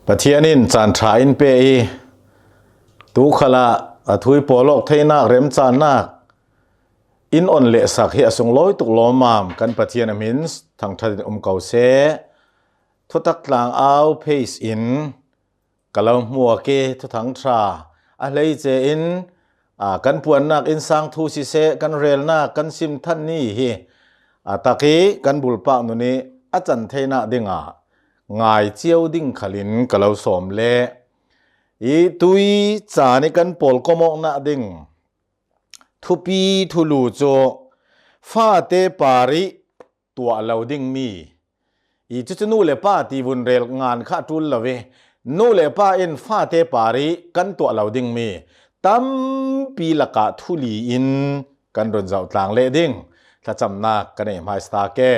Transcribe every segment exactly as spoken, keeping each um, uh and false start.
Pathian in caan ṭha in pe i, tu khalah a thui pawlawk theinak remcannak in on lehsak hi a sunglawi tuk lawmmam kan Pathian a hmin thangṭhat in um ko seh. Thutak tlang au page in ka lo hmuak i, Thuthang ṭha a hleice in, aa, kan puannak innsang thu siseh, kan relnak kan sim than ni hi a tak i kan bulpak nun i a can theinak dingah ngai cio ding khalin ka lo sawm le i tui caan i kan pawlkom awknak ding thupi thulu cu fate par i tuah lo dingmi i cucu nu le pa ti vun rel ngan kha a ṭul lo i, nu le pa in fate par i kan tuah lo dingmi tampi lakah thuli in kan run zoh tlang leh ding thlacamnak ka nei hmaisa ke.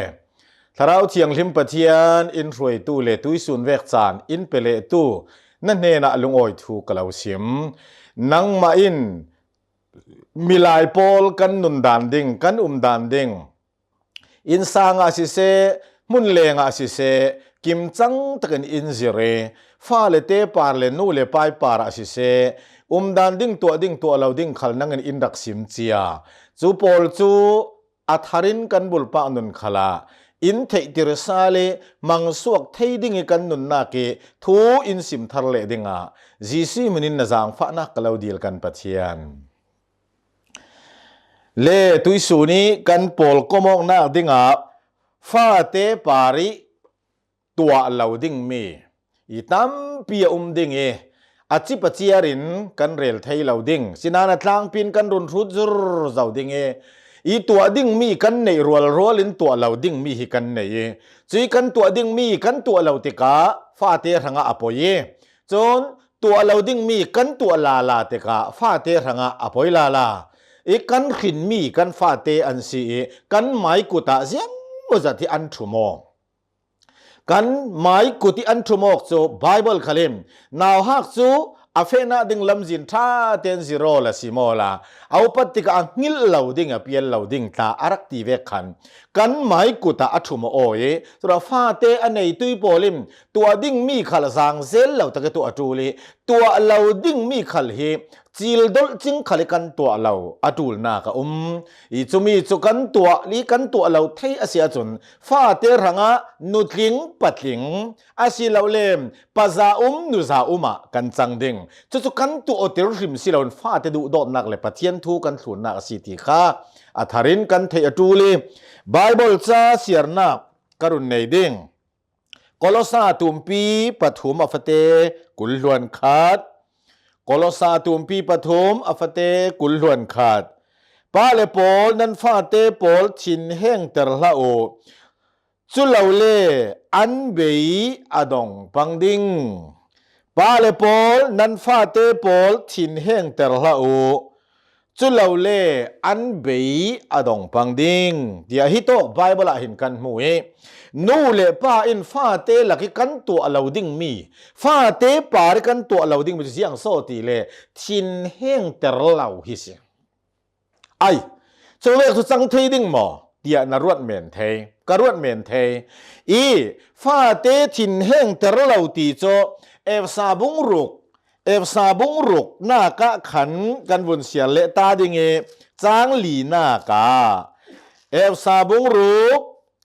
Thlarau Thianghlim Pathian in hruaitu le tuisun vek caan in pe lehtu na hnenah lungawi thu ka lo sim. Nangmah in milai pawl kan nun dan ding, kan um dan ding, innsang ah siseh, hmun leng ah siseh, kimcang takin in zir i, fale te par le nu le pai par ah siseh, um dan ding, tuah ding, tuah lo ding khal nangin in rak sim cia. Cu pawl cu a tharin kan bulpak nun khalah in theihtir sal i mangsuak thei ding i kan nunnak i thu in sim thar leh dingah Jesuh hmin in na zaangfahnak ka lo dil kan Pathian. Le tuisun i kan pawlkom awknak dingah fate par i tuah lo dingmi i tampi a um ding i, a cip a ciar in kan rel thei lo ding. Sinan a tlangpi in kan run hrut zur zo ding i, i tuah dingmi kan neih rualrual in tuah lo dingmi hi kan nei i, cui kan tuah dingmi kan tuah lo tikah fate hrangah a poi i, cun tuah lo dingmi kan tuah lala tikah fate hrangah a poi lala i, kan hrinmi kan fate an si i, kan maikut ah ziangmawzat hi an ṭhum aw. Kan maikut i an ṭhum awk cu Baibal khal in nauhak cu a fehnak ding lamzin ṭha tein zir aw la, sim aw la, a upat tikah a hngilh lo ding, a pial lo ding tla a rak ti vek khan kan maikut ah a ṭhum aw i, cun a fate a neitui pawl in tuah dingmi khal zang zel lo tak i tuah a ṭul i, tuah lo dingmi khal hi cil dolh cing khal i kan tuah lo a ṭulnak a um i, cumi cu kan tuah i kan tuah lo thei a si ahcun fate hrangah nutling patling a si lo le paza um nuza um ah kan cang ding. Cucu kan tuah awtir hrim si loin fate duhdawtnak le Pathian thu kan thlunnak a si ti kha a tharin kan theih a ṭul i, Baibal ca siarnak ka run nei ding. Kolosa tumpi pathum a fate kul hluan khat. Kolosa tumpi pathum a fate kul hluan khat. Pa le pawl, nan fate pawl thinhengter hlah u. Cu lo le an bei a dong pang ding. Pa le pawl, nan fate pawl thinhengter hlah u. Cu lo le an bei a dong pang ding, tiah hi tawk Baibal ah hin kan hmu i, nu le pa in fate lak i kan tuah lo dingmi, fate par i kan tuah lo dingmi cu ziang so ti le thinhengter lo hi si. Ai, cuvek cu cang thei ding maw? Tiah na ruat men thei, ka ruat men thei i, fate thinhengter lo ti cu Efesa bung ruk, Efesa bung ruknak ah khan kan vun siar leh ta ding i, cang linak ah, Efesa bung ruk,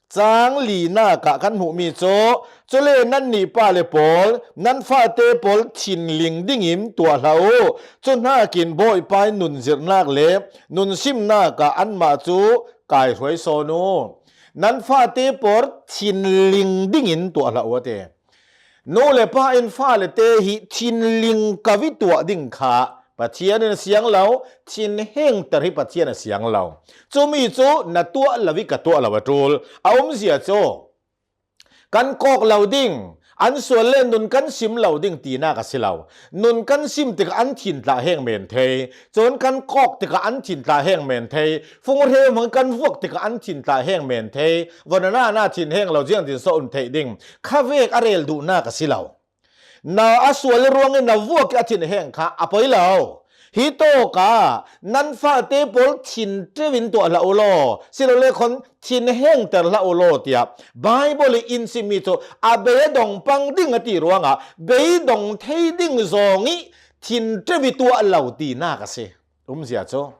cang linak ah kan hmuhmi cu, cule nannih pa le pawl, nan fate pawl thinling dingin tuah hlah u. Cu hnakin Bawipa i nun zirhnak le nun simnak ah anmah cu kaihruai sawn u. Nan fate pawl thinling dingin tuah hlah u a ti. Nu le pa in fale te hi thinling ka vi tuah ding kha Pathian in a siang lo, thinhengter hi Pathian a siang lo. Cumi cu na tuah lo i ka tuah lo a ṭul. A umzia cu kan kawk lo ding, an sual le nun kan sim lo ding tinak a si lo. Nun kan sim tikah an thin tla heng men thei. Cun kan kawk tikah an thin tla heng men thei. Funghreu hmang kan vuak tikah an thin tla heng men thei. Vananana thin heng lo ziangtin so um theih ding. Khavek a rel duhnak a si lo. Na a sual ruangin na vuak i a thin heng kha a poi lo. Hi tawka nan fate pawl thin teuin tuah hlah u law, silole khon thin hengter hlah u law, tiah Bible i in simmi cu a bei a dong pang ding a ti ruangah bei dong thei ding zawng i thin teu i tuah lo tinak a si. Umzia cu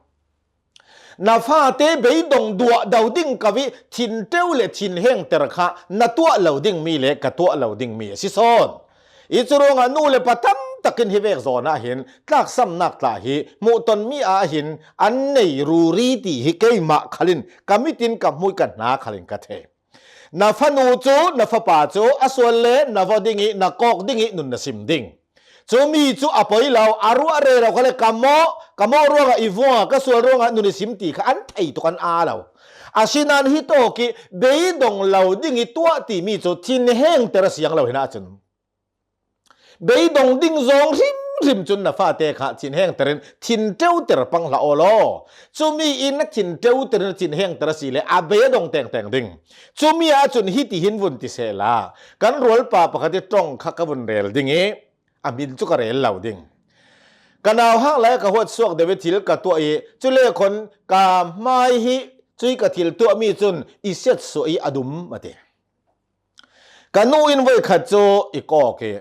na fate beidong duah do ding ko i thin teu le thin hengter kha na tuah lo dingmi le ka tuah lo dingmi a si sawn. I cu ruangah nu le pa tam takin hi vek zawn ah hin tlaksamnak tla hi hmuhtonmi ah hin an nei ruri ti hi keimah khalin ka mitin ka hmui ka hna khalin ka thei. Na fanu cu na fapa cu a sual le na va ding i na kawk ding i nun na sim ding. Cumi cu a poi lo, a ruah rero kha le ka mawh, ka mawh ruangah i vua, ka sual ruangah nun i sim ti kha an thei tuk, an aa lo. Asinain hi tawk i beidong lo ding i tuah timi cu thin hengter a siang lo hin ahcun beidong ding zawng hrimhrim cun na fate kha thin hengter in thin teuter pang hlah aw law. Cumi in na thin teuter in na thin hengter a si le a bei a dong tengteng ding. Cumi ahcun hiti hin vun ti sehla, kan rualpa pakhat i ṭong kha ka vun rel ding i a hmin cu ka rel lo ding. Ka nauhak lai ka huat suak deuh i thil ka tuah i cule khon ka hmai hi cui ka thil tuahmi cun i siatsuah i a dum a ti. Ka nu in voikhat cu i kawk i,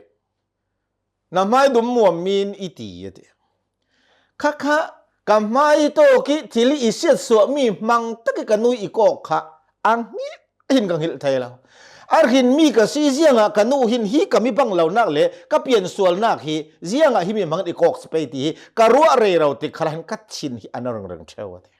na hmai dum muam min i ti a ti. Khakha ka hmai tawk i thil i siatsuahmi hmang tak i ka nu i kawk kha a hngilh hin ka hngilh thei lo. A hrinmi ka si ziangah ka nu hin hi ka mi bang lonak le ka piansualnak hi ziangah himi hmang i kawk si pei ti hi ka ruah rero tik khalah hin ka thin hi a na ringring ṭheu a ti.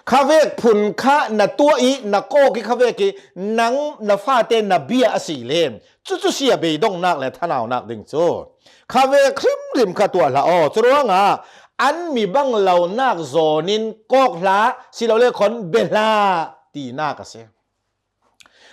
Khavek phun kha na tuah i na kawk i khavek i nang na fate na bia a si le cucu si a beidongnak le thanaunak ding cu khavek hrimhrim kha tuah hlah aw. Curuangah an mi bang lonak zawn in kawk hlah, silole khon be hlah tinak a si.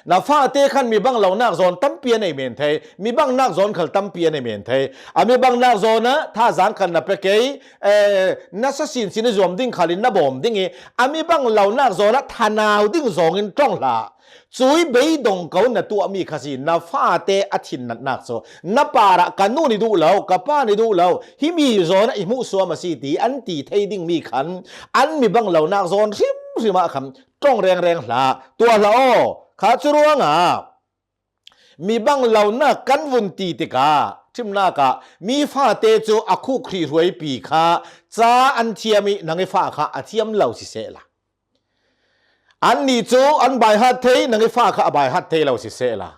Na fate khan mi bang lonak zawn tampi an ei men thei, mi bangnak zawn khal tampi an ei men thei. A mi bangnak zawn ah thazaang khal na pe kei, eh, na sa sinsin i zuam ding khal in na bawm ding i, a mi bang lonak zawn ah thanau ding zawng in ṭong hlah. Cui beidong ko na tuahmi kha si, na fate a thinnatnak cu na parah ka nu nih duh lo, ka pa nih duh lo, himi zawn ah i hmuhsuam a si ti an ti thei dingmi khan an mi bang lonak zawn hrimhrim ah khan ṭong rengreng hlah, tuah hlah aw. Kha cu ruangah mi bang lonak kan vun ti tikah ṭhimnak ah mi fate cu a khuk hrihruaipi kha ca an thiam i nang i fa kha a thiam lo si sehla, annih cu an baihat thei, nang i fa kha a baihat thei lo si sehla,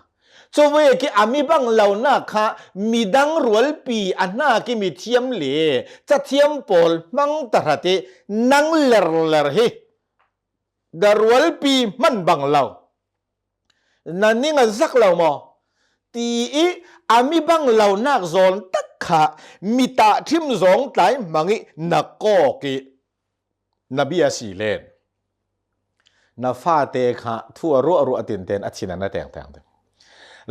cuvek i a mi bang lonak kha midang rualpi a hnak i mithiam le cathiam pawl hmang tahrat i nang lerler hi da rualpi hman bang lo, na ning a zak lo maw? Ti i a mi bang lonak zawn tak kha mi tahṭhim zawng tlai hmang i na kawk i na bia si len na fate kha thu a ruah ruah tinten a thin a na tengteng ding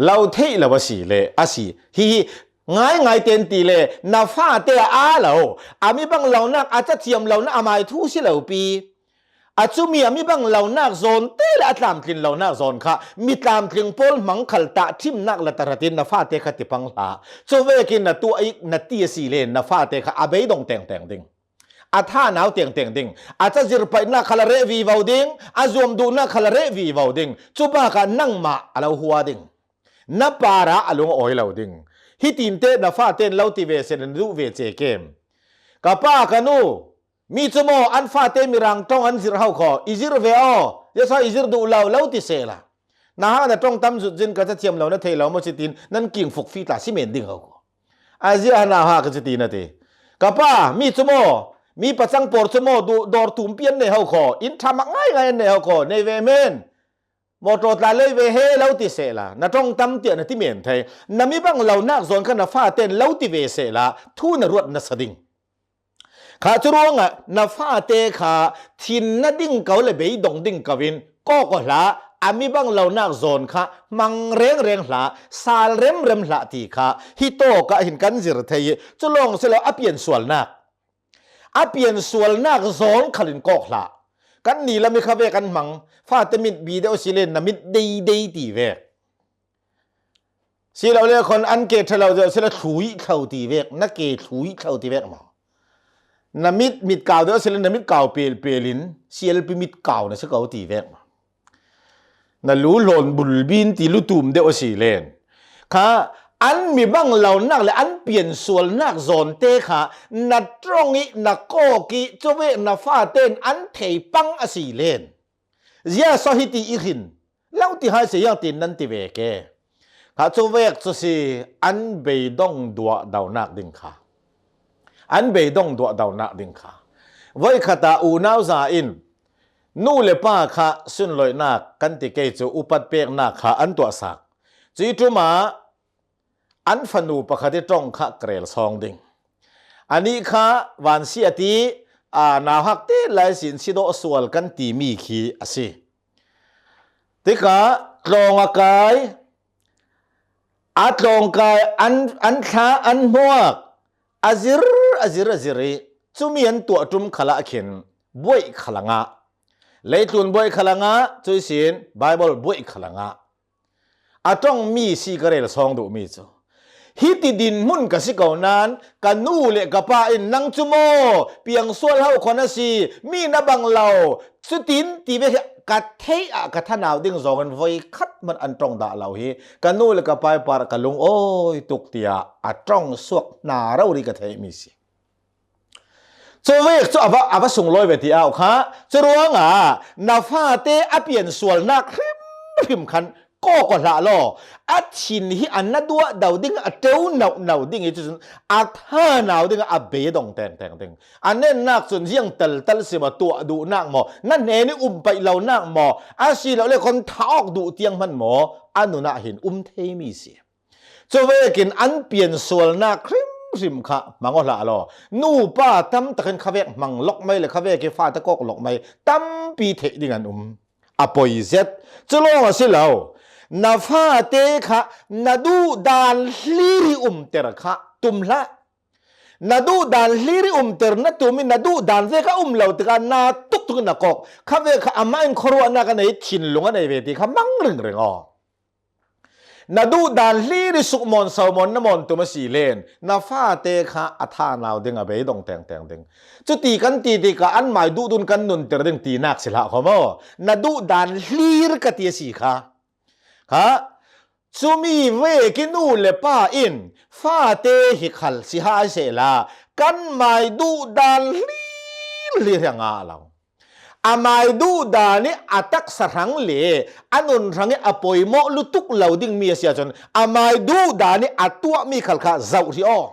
lo theih lo a si le a si. Hihi ngaingai ten ti le na fate a aa lo, a mi bang lonak a cathiam lonak a mai thu si lo pi. A cumi a mi bang lonak zawn te le a tlamtlin lonak zawn kha mi tlamtling pawl hmang khal tahṭhimnak la tahratin na fate kha tipang hlah. Cuvekin na tuah i na ti a si le na fate kha a beidong tengteng ding, a thanau tengteng ding, a cazir paihnak khal a reh vivo ding, a zuam duhnak khal a reh vivo ding. Cu bakah nangmah a lo hua ding, na parah a lung a awi lo ding. Hitinte na faten lo ti ve seh le na duh ve ce kem. Ka pa ka nu, mi cu maw an fate mirang ṭong an zirh ho khaw, i zirh ve aw, ziasa i zirh duh lo, lo ti sehla. Na hak na ṭong tam zut zin ka cathiam lo na thei lo maw si tiin nan king fukfi tla si men ding ho khaw. A zia hna ha ka ci ti na ti. Ka pa, mi cu maw, mi pacang por cu maw, du-, dawr tumpi an nei ho khaw, in ṭha mak ngaingai an nei ho khaw, nei ve men. Mawṭaw tla lei ve he lo ti sehla, na ṭong tam tiah na ti men thei. Na mi bang lonak zawn kha na faten lo ti ve sehla, thu na ruat na sa ding. Kha cu ruangah na fate kha thin na ding ko le beidong ding ko in kawk aw hlah, a mi bang lonak zawn kha hmang rengreng hlah, sal remrem hlah ti kha hi tawk ah hin kan zir thei i, cu lawng si lo a piansualnak, a piansualnak zawn khal in kawk hlah. Kan ni lam i kha vek an hmang, fate mit bi deuh si le na mit deidei ti vek. Si lo le khon an ke ṭha lo deuh si le thlui thlo ti vek, na ke thlui thlo ti vek maw? Na mit, mit kau deuh a si len, na mit kau pelpel in, sialpi mit kau na si ko ti vek maw. Na lu hlawn bulbin ti lu tum deuh a si len. Kha an mi bang lonak le an piansualnak zawnte kha na ṭawng ih, na kawk ih, cuvek na fate in an thei pang a si len. Ziasaw hiti i hrin lo ti hai si hiang tin nan ti ve ke. Kha cuvek cu si an beidong duah donak ding kha. An beidong duah donak ding kha. Voikhat ah unau za in nu le pa kha sunloihnak kan ti kei cu upat peknak kha an tuahsak. Cuih ṭum ah an fanu pakhat ih ṭong kha ka rel sawng ding. Anih kha vansiat ih, aa, nauhak te lai sin si dawh sual kan timi khi a si. Tikah tlawng a kai, a tlawng kai an, an thla, an hmuak, a zir, a zir, a zir ih cumi an tuah ṭum khalah khin buaih khal a ngah. Leitlun buaih khal a ngah, cuih sin Baibal buaih khal a ngah. A ṭongmi si ka rel sawng duhmi cu. Hiti dinhmun ka si ko nain ka nu le ka pa in, "Nang cu maw piangsual ho khaw na si, mi na bang lo," cutin ti ve hi ka theih ah ka thanau ding zawngin voikhat hmanh an ṭong dah lo hi ka nu le ka pa ih par ka lungawi tuk tiah a ṭong suak hna rori ka theihmi si. Cuvek cu a va, a va sunglawi ve ti au kha. Curuangah na fate a piansualnak hrimhrim khan kawk aw hlah law, a thin hi a na duah do ding, a ṭeu nauhnauh ding ih cucun a thanau dingah a bei a dong tengteng ding. A nennak cun ziang taltal si maw, tuah duhnak maw, na hnen ih um paih lonak maw, asilole khuan thah awk duh tiang hmanh maw, a nun ah hin um theimi si. Cuvekin an piansualnak hrimhrim kha hmang aw hlah law, nupa tamtak in khavek hmang lawk mai le khavek ih fate kawk lawk mai tampi theih ding an um. A poi zet. Cu lawng a si lo. Na fate kha na duhdan hlir ih umter kha tum hlah. Na duhdan hlir ih umter na tum ih na duhdan vek a um lo tikah na tuktuk in na kawk. Khavek kha amah in khuaruahnak a nei, thinlung a nei ve ti kha mang ringring aw. Na duhdan hlir ih sukmawn somawn na mawn tum a si len, na fate kha a thanau ding, a beidong tengteng ding. Cuti kan ti tikah anmai duhdun kan nunter ding tinak si hlah kho maw? Na duhdan hlir ka ti a si kha. Kha, cumi vek ih nu le pa in fate hi khal si hai sehla, kanmai duhdan hlir hlir hi a ngah lo. Amai duhdan ih a taksa hrang le a nun hrang ih a poimawh lutuk lo dingmi a si ahcun, amai duhdan ih a tuahmi khal kha zoh hrih aw,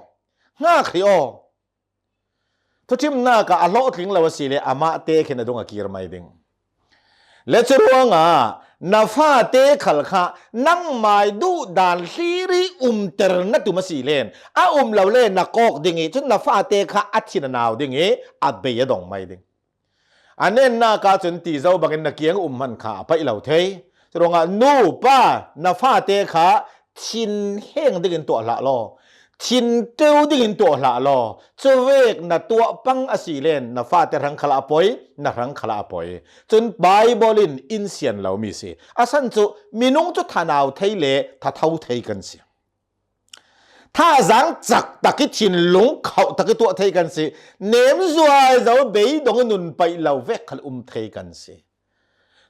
hngak hrih aw. Thuṭhimnak ah a hlawhtling lo a si le amahte khin a dung a kir mai ding. Le curuangah na fate khal kha nangmai duhdan hlir ih umter na tum a si len, a um lo le na kawk ding ih cun na fate kha a thin a nau ding ih a bei a dong mai ding. A nennak ahcun ti zo bangin na kiang um hman kha a paih lo thei. Curuangah nu, pa, na fate kha thinheng dingin tuah hlah law, thinṭeu dingin tuah hlah law. Cuvek na tuah pang a si len na fate hrang khalah a poi, na hrang khalah a poi. Cun Baibal in in sian lomi si. A san cu minung cu thanau thei le thatho thei kan si. Thazang cak tak ih thinlung khauh tak ih tuah thei kan si. Nem zuai zo beidong ih nun paih lo vek khal um thei kan si.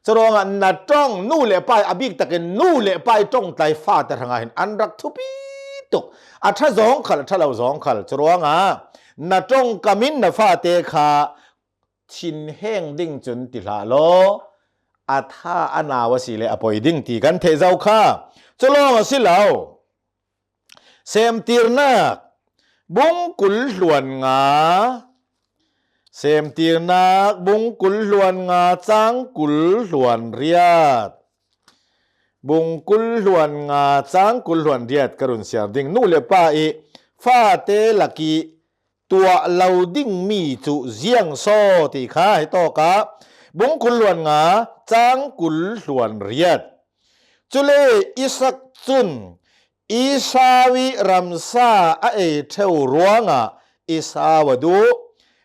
Curuangah na ṭong, nu le pa ih a bik takin nu le pa ih ṭongtlai fate hrangah hin an rak thupi tuk. A ṭha zawng khal, a ṭha lo zawng khal. Curuangah na ṭongkam in na fate kha thinheng ding cun ti hlah law, a tha a nau a si le a poi ding ti kan theih zo kha. Cu lawng a si lo. Semtirnak bung kul hluan nga, Semtirnak bung kul hluan nga cang kul hluan riat. Bung kul hluan nga cang kul hluan riat ka run siar ding. Nu le pa ih fate lak ih tuah lo dingmi cu ziang saw ti kha hi tawkah bung kul hluan nga cang kul hluan riat. Cule Isak cun Esau ih ramsa a ei ṭheu ruangah Esau a duh,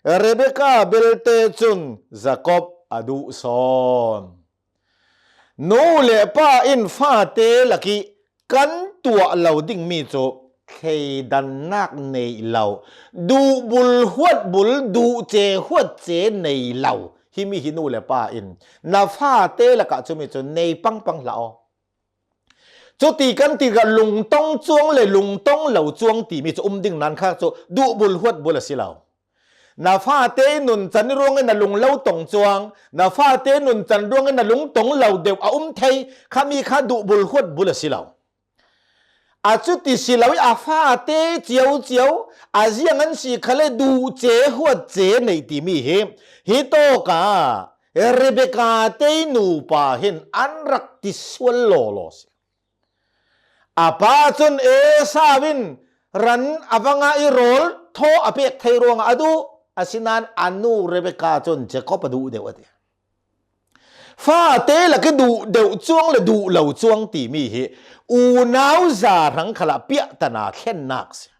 Rebekah belte cun Jakob a duh sawn. Nu le pa in fate lakih kan tuah lo dingmi cu thleidannak nei lo, duhbul huatbul, duhce huatce nei lo, himi hi nu le pa in na fate lakah cumi cu nei pangpang hlah aw. Cuti kan ti kha, lungtong cuang le lungtong lo cuang timi cu um ding nan kha cu duhbul huatbul a si lo. Na fate nuncan i ruangin na lung lo tong cuang, na fate nuncan ruangin na lungtong lo deuh a um thei khami kha duhbul huatbul a si lo. A cuti si lo i a fate ciauciau, a ziang an si khale duhce huatce nei timi hi, hi tawka Rebekah te nupa hin an rak ti sual lawlaw si. A pa cun Esau in ran a vanga i rawl thaw a pek thei ruangah a duh, asinain a nu Rebekah cun Jacob a duh deuh a ti. Fate lak i duh deuh cuang le duh lo cuang timi hi unau za hrang khalah piahtana thlennak si.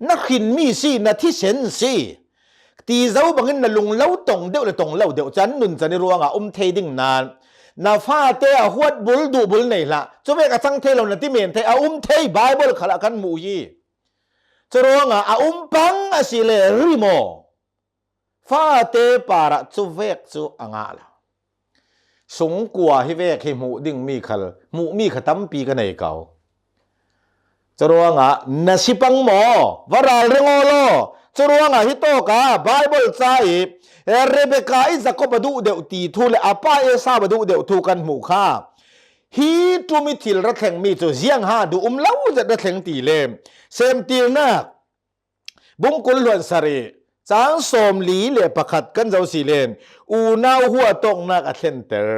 Na hrinmi si, na thisen si. Ti zo bangin na lung lo tong deuh le tong lo deuh can nuncan i ruangah um thei ding nan, na fate a huatbul duhbul nei hlah. Cuvek a cang thei lo na ti men thei, a um thei, Bible khalah kan hmuh hi. Curuangah a um pang a si le rim aw. Fate parah cuvek cu a ngah lo. Sungkua hi vek hi hmuh ding mi khal, hmuhmi kha tampi ka nei ko. Curuangah na si pang maw? Va ralring aw law. Curuangah hi tawka Bible ca i Rebekah i Jacob a duh deuh ti thu le a pa Esau a duh deuh thu kan hmuh kha. Hi ṭum i thil ra thlengmi cu ziang ha duh um lo zet ra thleng ti le semtilnak bungkul hluan sarih, cang sawmli le pakhat kan zo si len unau huatawknak a thlenter.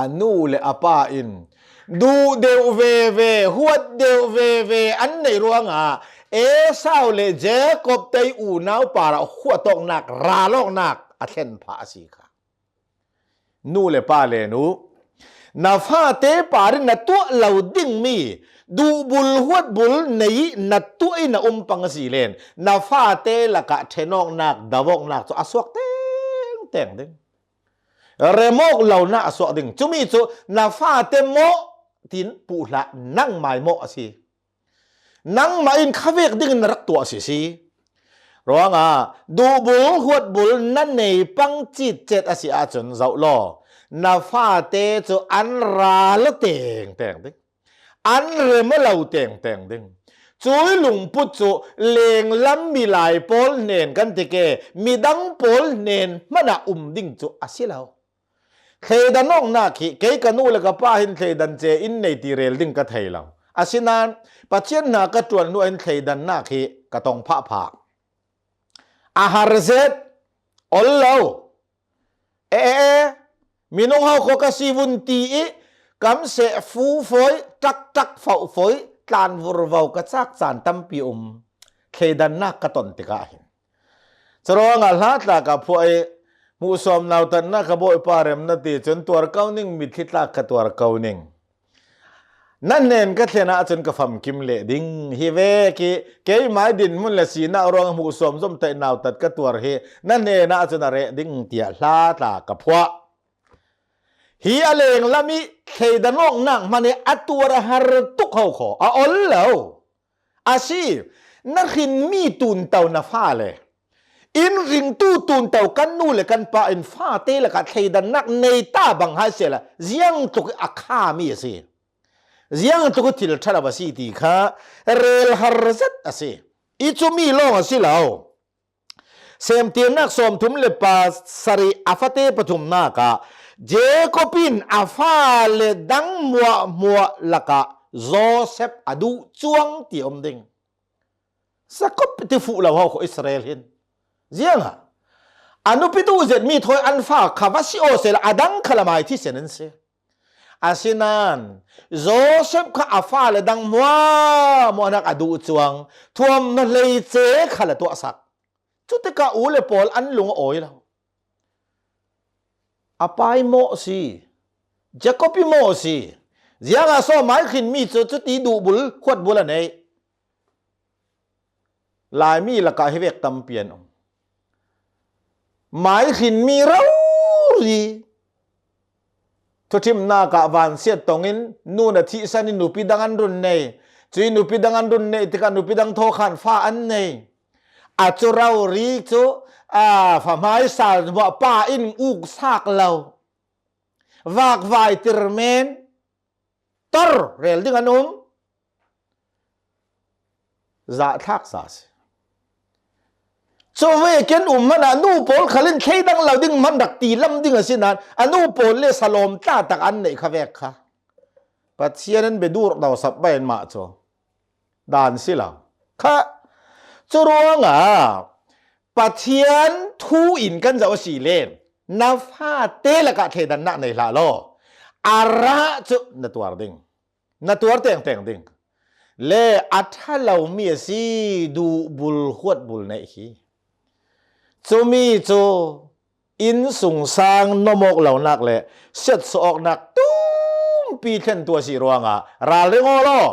A nu le a pa in duh deuh veve, huat deuh veve an neih ruangah Esau le Jacob te unau parah huatawknak, ralawknak a thlen phah a si kha. Nu le pa le nu, na fate par in na tuah lo dingmi duhbul huatbul nei na tuah in na um pang a si len, na fate lakah ṭhenawknak, davawknak cu a suak tengteng ding. Remawk lonak a suak ding. Cumi cu na fate mawh tin puh hlah, nangmai mawh a si. Nangmah in khavek dingin na rak tuah sisi. Ruangah duhbul huatbul na nei pang citcet a si ahcun zoh law, na fate cu an ral tengteng ding, an rem lo tengteng ding. Cui lungput cu lenglam milai pawl hnen kan ti ke, midang pawl hnen hmanah um ding cu a si lo. Thleidan awknak hi kei ka nu le ka pa hin thleidan ce in nei ti rel ding ka thei lo. Asinain Pathian hna ka ṭuan hnu ah hin thleidannak hi ka tong phahphah. A har zet, ol lo. E, e, e, minung ho kho ka si vun ti i kam seh fu fawi, ṭak ṭak fauh fawi, tlan vurvo ka cak caan tampi um. Thleidannak ka ton tikah hin Curuangah hla tlak a phuah i hmuhsuam nautatnak ka Bawipa rem na ti cun tuar ko ning, mitthli tlak ka tuar ko ning. Na hnen ka thlen ahcun ka famkim leh ding. Hi vek i keimai dinhmun le sinak ruangah hmuhsuam zomtaih nautat ka tuar hi na hnen ahcun a reh ding tiah hla tlak ka phuah. Hi a lenglam i thleidan awknak hmanh i a tuar a har tuk ho kho, a ol lo. A si, na hrinmi tunto na fale in ringtu tunto kan nu le kan pa in fate lakah thleidannak nei ta bang hai sehla ziang tluk i a khami a si. Ziang tluk i thil ṭha lo a si ti kha rel har zet a si. I cumi lawng a si lo. Semtirnak sawmthum le pasarih a fate pathumnak ah Jacob in a fale dang hmuahhmuah lakah Joseph a duh cuang ti a um ding. Jacob ti fuh lo ho kho Israel hin. Ziangah a nupi duh zetmi thawi an fa kha va si aw sehla a dang kha lamai thisen an si. Asinain Joseph kha a fale dang hmuahhmuahnak a duh cuang, thuam hna hleice kha la tuahsak. Cutikah u le pawl an lung a awi lo. A pai mawh si, Jacob i mawh si. Ziangah so mai hrinmi cu cuti duhbul huatbul a neih. Laimi lakah hi vek tampi an um. Mai hrinmi rori Thuṭhimnak ah vansiat tongin nu na thihsan in nupi dang an run nei. Cui nupi dang an run neih tikah nupi dang thaw khan fa an nei. A cu rori cu, a, fa hmaisa hmuah pa in uk sak lo. Vakvai tir men. Tor rel ding an um. Zahthlak sa a si. Cu vekin um hmanh ah nu pawl khal in thleidang lo ding hmanh rak ti lam ding a si nain a nu pawl le salawm tla tak an neih kha vek kha. Pathian an bia dur do sap bai anmah cu dan si lo. Kha cu ruangah Pathian thu in kan zoh a si le na fate lakah thleidannak nei hlah law. A rah cu na tuar ding. Na tuar tengteng ding. Le a ṭha lomi a si, duhbul huatbul neih hi. Cumi cu innsungsang nomawk lonak le siatsuah awknak tumpi thlentu a si ruangah ralring aw law.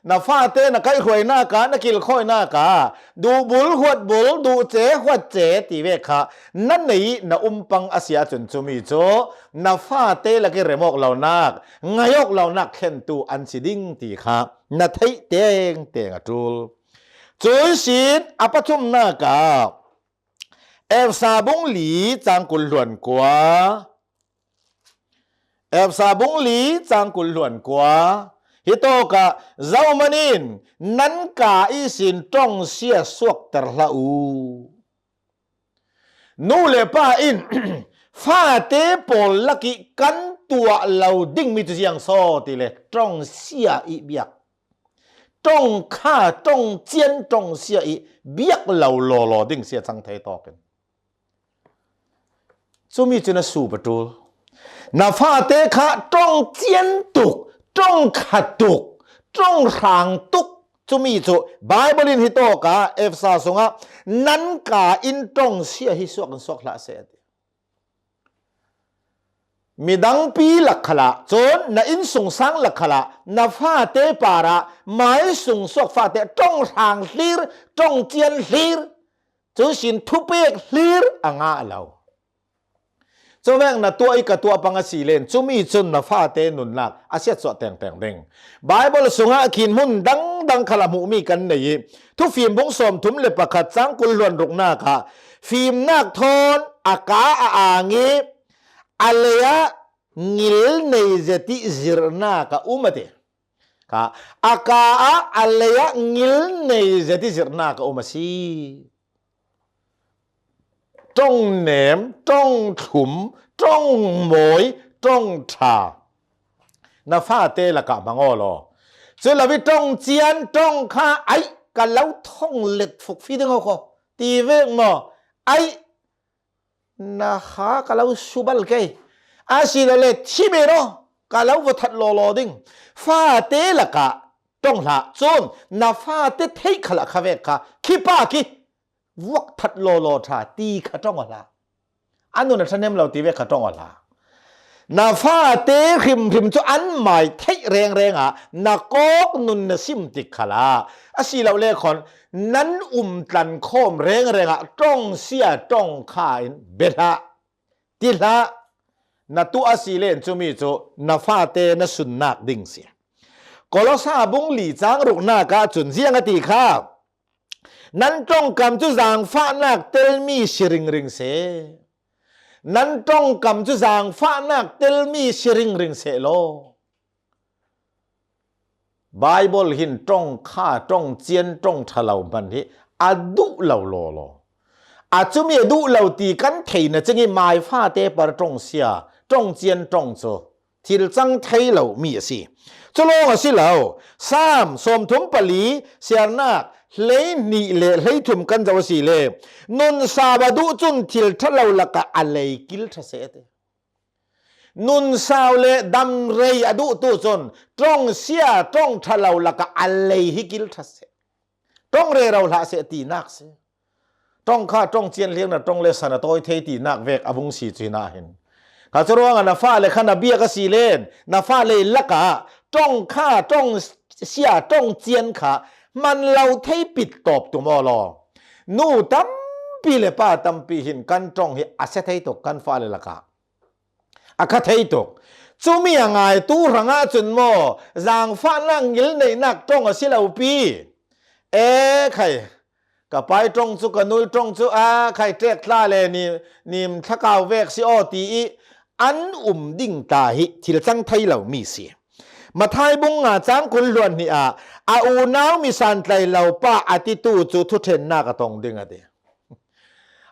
Na fate na kaihhruainak ah, na kilkhawinak ah duhbul huatbul, duhce huatce ti vek kha na neih na um pang a si ahcun cumi cu na fate lak i rem awk lonak, ngaih awk lonak thlentu an si ding ti kha na theih tengteng a ṭul. Cui sin a pathumnak ah Efesa bung li cang kul hluan kua, Efesa bung li cang kul hluan kua, hi tawkah zohman in nan ka ihsin ṭongsia suakter hlah u. Nu le pa in fate pawl lak i kan tuah lo dingmi cu ziang saw ti le ṭongsia i biak, ṭongkha, ṭongcian, ṭongsia i biak lo lawlaw ding si a cang thei tawkin. Cumi cu na sup a ṭul. Na fate kha ṭongcian tuk, ṭongkha tuk, ṭonghrang tuk. Cumi cu Baibal in hi tawkah Efesa sungah nan ka in ṭongsia hi suak in suak hlah seh a ti. Midangpi lak khalah cun na innsungsang lak khalah na fate parah mai sung suak fate ṭonghrang hlir, ṭongcian hlir, cun sin thupek hlir a ngah lo. Cuvek na tuah i ka tuah pang a si len cumi cun na fate nunnak a siatsuah tengteng ding. Baibal sungah khin hmun dangdang khalah hmuhmi kan nei i Thufim bung sawmthum le pakhat cang kul hluan ruknak ah fimnak thawn a ka a ang i a lei ah ngil nei zet i zirhnak a um a ti. Kha, a ka ah a lei ah ngil nei zet i zirhnak a um a si. Ṭongnem, ṭongthlum, ṭongmawi, ṭongṭha. Na fate lakah hmang aw law. Cu lo i ṭongcian, ṭongkha, ai, ka lo thong let fukfi ding ho kho. Ti vek maw? Ai, na ha ka lo subal kei. A si lo le thi men aw, ka lo va that lawlaw ding. Fate lakah ṭong hlah. Cun na fate theih khalah kha vek kha khi pa khi vuak that lawlaw ṭha ti kha ṭong aw hlah. A nun a ṭhahnem lo ti vek kha ṭong aw hlah. Na fate hrimhrim cu an mai theih rengreng ah na kawk nun na sim tik khalah a si lo le khawn nan um tlan khawm rengreng ah ṭongsia ṭongkha in bia hlah, ti hlah. Na tuah a si len cumi cu na fate na sunnak ding si. Kolosa bung li cang ruknak ah cun ziang a ti kha. Nan ṭongkam cu zaangfahnak telmi si ringring seh. Nan ṭongkam cu zaangfahnak telmi si ringring seh law. Baibal hin ṭongkha, ṭongcian, ṭongṭha lo hman hi a duh lo lawlaw. A cumi a duh lo ti kan thei na cing i mai fate par ṭongsia, ṭongcian, ṭong cu thil cang thei lo mi a si. Cu lawng a si lo. Sam sawmthum pali siarnak hleihnih le hleithum kan zoh a si le nun sau a duh cun thil ṭha lo lakah a lei kil ṭha seh a ti. Nun sau le damrei a duhtu cun ṭongsia, ṭongṭha lo lakah a lei hi kil ṭha seh. Ṭong rero hlah seh tinak si. Ṭongkha, ṭongcian hlir na ṭong le san a tawi thei tinak vek a vung si cu hinah hin. Kha cu ruangah na fale kha na biak a si len, na fale lakah ṭongkha, ṭongsia, ṭongcian kha hman lo thei pit tawp tum aw law. Nu tampi le pa tampi hin kan ṭong hi a sia thei tuk kan fale lakah. A kha thei tuk. Cumi a ngaitu hrangah cun maw, zangfahnak ngilneihnak ṭong a si lo pi. E khai, ka pai ṭong cu, ka nui ṭong cu, a khai ṭek tla le ni, nim thlakau vek si aw ti i an um ding ta hi thil cang thei lomi si. Mathai bung nga cang kul hluan hnih ah, a unau mi santlai lo pa a titu cu thuṭhennak a tong ding a ti.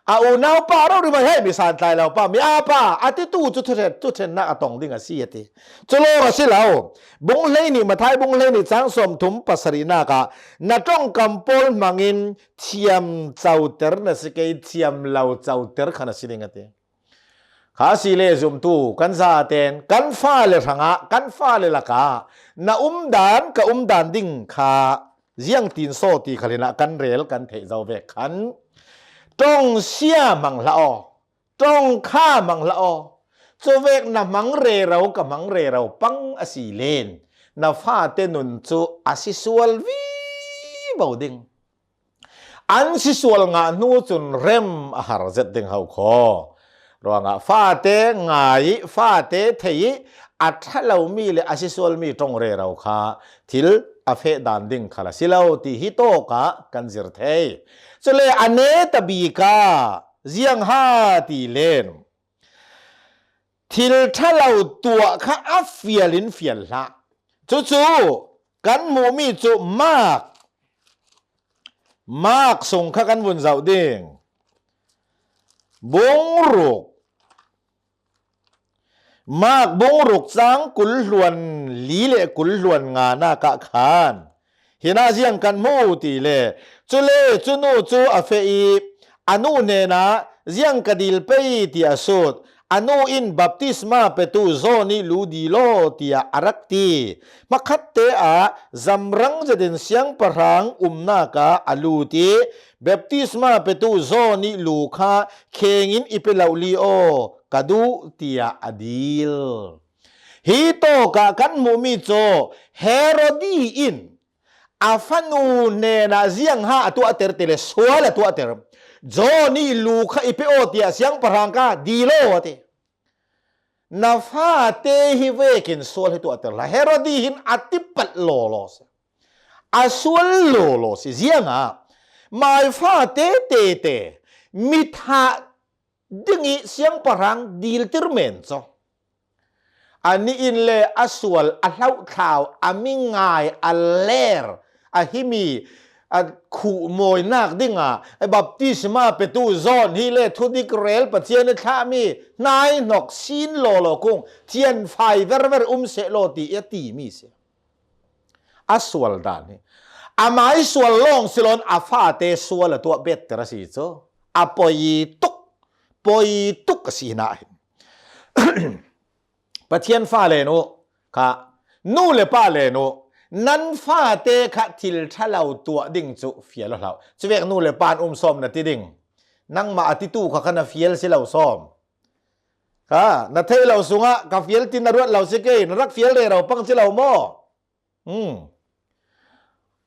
A unau pa rori mai hei mi santlai lo pa, mi a pa a titu cu thuṭhen, thuṭhennak a tong ding a si a ti. Cu lawng a si lo. Bung hleihnih, Mathai bung hleihnih cang sawmthum pasarihnak ah, na ṭongkam pawl hmangin thiam coter na si kei, thiam lo coter kha na si ding a ti. Kha si le zumtu kan zaten kan fale hrangah, kan fale lakah na umdan, ka umdan ding kha ziangtin saw ti khal hinah kan rel kan theih zo vek khan, ṭongsia hmang hlah aw, ṭongkha hmang hlah aw. Cuvek na hmang rero, ka hmang rero pang a si len, na fate nun cu a si sual vivo ding. An si sual ngah hnu cun rem a har zet ding ho kho. Ruangah fate ngai i, fate thei i, a ṭha lomi le a si sualmi ṭong rero kha thil a feh dan ding khal a si lo ti hi tawkah kan zir thei. Cule a neta bika ziang ha ti len, thil ṭha lo tuah kha a fial in fial hlah. Cucu kan hmuhmi cu Mark, Mark sung kha kan vun zoh ding. Bung ruk, Mark bung ruk cang kul hluan li le kul hluan nga nak ah khan hinah ziang kan hmu ti le, cule cu nu cu a feh i a nu hnenah, ziang ka dil pei, ti a sut. A nu in baptisma petu John ih lu dil aw, tiah a rak ti. Hmakhatte ah zamrang zetin siangpahrang umnak ah a lut i baptisma petu John ih lu kha kheng in i pe lo li aw, ka duh, tiah a dil. Hi tawkah kan hmuhmi cu Herodi in a fanu hnenah ziang ha a tuahter ti le sual a tuahter. John ih lu kha i pe aw, tiah siangpahrang ka dil aw a ti. Na fate hi vekin sual hi tuahter hlah. Herodi hin a tipat lawlaw si. A sual lawlaw si. Ziangah mai fate tete mi thah ding ih siangpahrang diltir men cu. A nih in le a sual, a hlauhthlau, a mi ngai, a ler, a himi a khuh mawinak dingah baptisma petu John hi le thudik rel Pathian ih thlahmi hnaihnok sin lawlaw kung thianfai verver um seh law ti a timi si. A sual dan hi. Amai sual lawng si loin a fate sual a tuah better a si cu. A poi tuk, poi tuk a si hna hin. Pathian fale nu kha, nu le pa le nu, nan fate kha thil ṭha lo tuah ding cu fial aw hlah. Cuvek nu le pa an um sawm na ti ding. Nangmah a titu kha kha na fial si lo sawm. Kha, na theih lo sungah ka fial tin na ruat lo si kei, na rak fial rero pang si lo maw? Hmm.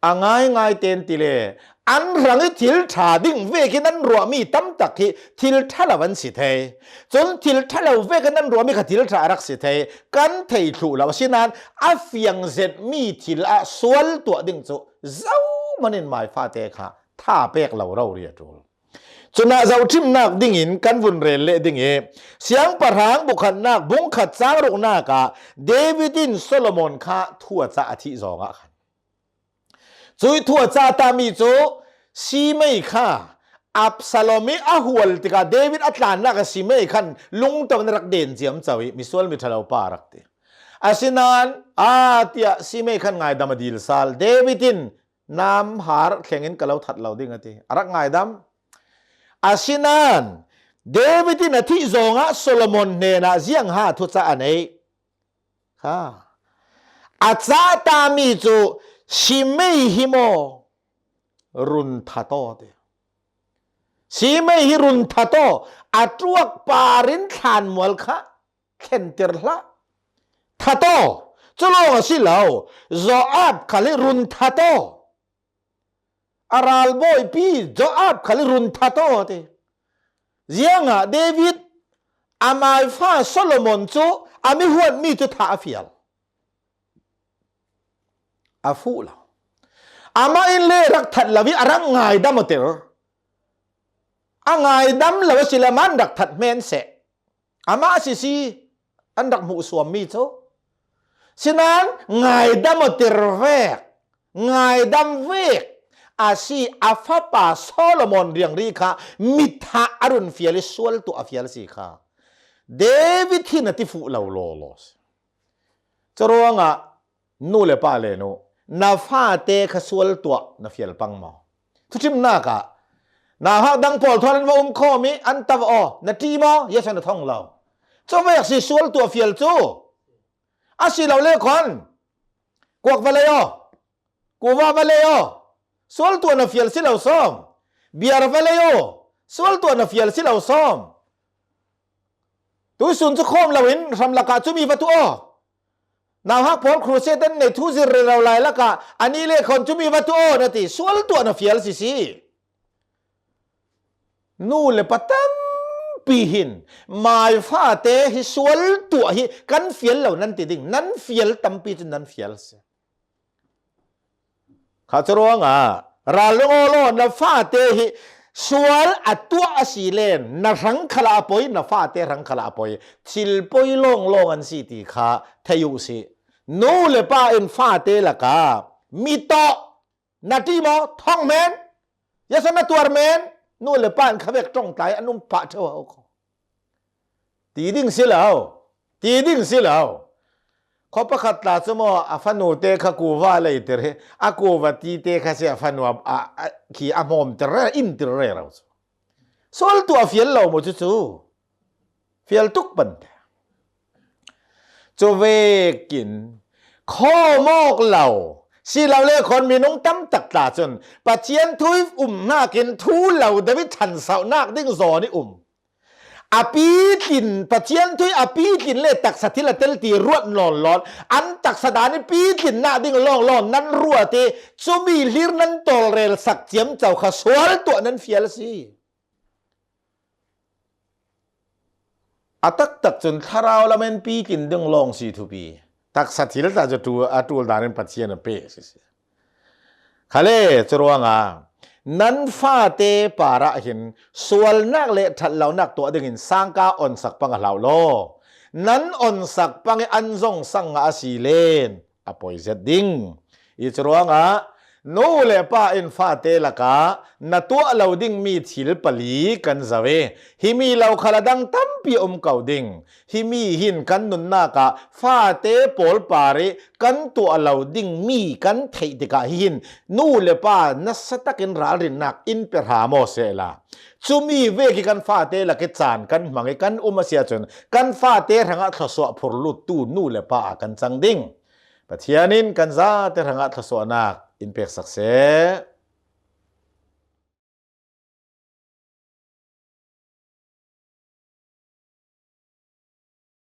A ngaingai ten ti le, an hrang ih thil ṭha ding vekin an ruahmi tam tak hi thil ṭha lo an si thei. Cun thil ṭha lo vekin an ruahmi kha thil ṭha a rak si thei. Kan thei thluh lo, asinain a fiang zetmi thil ah sual tuah ding cu zohman in mai fate kha tha pek lo rori a ṭul. Cunah zohṭhimnak dingin kan vun rel leh ding ih, Siangpahrang bukhatnak bungkhat cang ruknak ah David in Solomon kha thu a cah a thih zawngah khan, cuih thu a cah tami cu Simei kha Absalom ih a hual tikah David a tlannak ah Simei khan lungto in a rak den ciamco ih misual miṭhalo pa a rak ti. Asinain, aa, tiah Simei khan ngaidam a dil sal. David in namhar thlengin ka lo that lo ding a ti. A rak ngaidam. Asinain David in a thih zawngah Solomon hnenah ziangha thucah a neih. Kha. A cah tami cu Simei hi maw? Run that aw ti. Simei hi run that aw. A ṭuak par in thlanmual kha thlentir hlah. That aw. Cu lawng a si lo. Joab khal hi run that aw. A ralbawipi Joab khal hi run that aw ti. Ziangah David a maifa Solomon cu a mi huatmi cu thah a fial. A fuh lo. Amah in le rak that lo ih a rak ngaidam aw tir. A ngaidam lo a si le, amah in rak that hmenseh. Amah a sisi an rak hmuh suammi cu. Sinain ngaidam aw tir vek, ngaidam vek a si a fapa Solomon riangri kha mithah a run fial ih sual tuah a fial si kha David hi na ti fuh lo lawlaw si. Curuangah nu le pa le nu, na fate kha sual tuah na fial pang maw? Thuṭhimnak ah nauhak dang pawl thawn an va um khawm ih an tava aw, na ṭih maw? Yesu na thong lo. Cuvek si sual tuah fial cu. A si lo le khawn kuak va lei aw, kuva va lei aw, sual tuah na fial si lo sawm. Biar va lei aw, sual tuah na fial si lo sawm. Tuisun cu khawm loin hram lakah cumi va tuah aw. Nauhak pawl crusade an nei thu zir rero lai lakah anih le khawn cumi va tuah aw na ti, sual tuah na fial sisi. Nu le pa tampi hin maifate hi sual tuah hi kan fial lo nan ti ding, nan fial tampi cu nan fial si. Kha curuangah ralring aw law, na fate hi sual a tuah a si len na hrang khalah a poi, na fate hrang khalah a poi, thil poi lawnglawng an si ti kha thei uh si. Nu le pa in fate lakah mi tawh na ṭih maw? Thong men, Yesu na tuar men. Nu le pa in khavek ṭongtlai an um pah ṭheu ho kho. Ti ding si lo, ti ding si lo. Khaw pakhat tla cu maw, a fanu te kha kuva lei tir hi, a kuva ti te kha si a fanu a, a, a, khi a hmawm tir re, in tir rero cu. Sual tuah a fial lo maw cucu? Fial tuk pante. Cuvekin khawm awk lo si lo le khawn minung tam tak tla cun Pathian thu ih um hnakin thu lo deuh ih ṭhansohnak ding zawn ih um. A pitlin, Pathian thu ih a pitlin le taksa thil a tel ti ruat nawn lo, an taksa dan ih pitlinnak ding lawnglawng nan ruat ih cumi hlir nan tawlrel sak ciamco kha sual tuah nan fial a si. A taktak cun thlarau lam in pitlin ding lawng si thupi. Taksa thil tla cu ṭul, a ṭul dan in Pathian a pek sisi. Khale, curuangah nan fate parah hin sualnak le ṭhat lonak tuah dingin sangka onsak pang a hlau law, nan onsak pang ih an zong sang ngah a si len a poi zet ding. Ih curuangah nu le pa in fate lakah na tuah lo dingmi thil pali kan zoh ih, himi lo khal a dang tampi a um ko ding. Himi hin kan nunnak ah fate pawl parih kan tuah lo dingmi kan theih tikah hihin nu le pa nasa takin ralrinnak in pe hram aw sehla, cumi vek ih kan fate lak ih caan kan hmang ih kan um a si ahcun kan fate hrangah thluasuah phurluttu nu le pa ah kan cang ding. Pathian in kan zate hrangah thluasuahnak in peksak seh.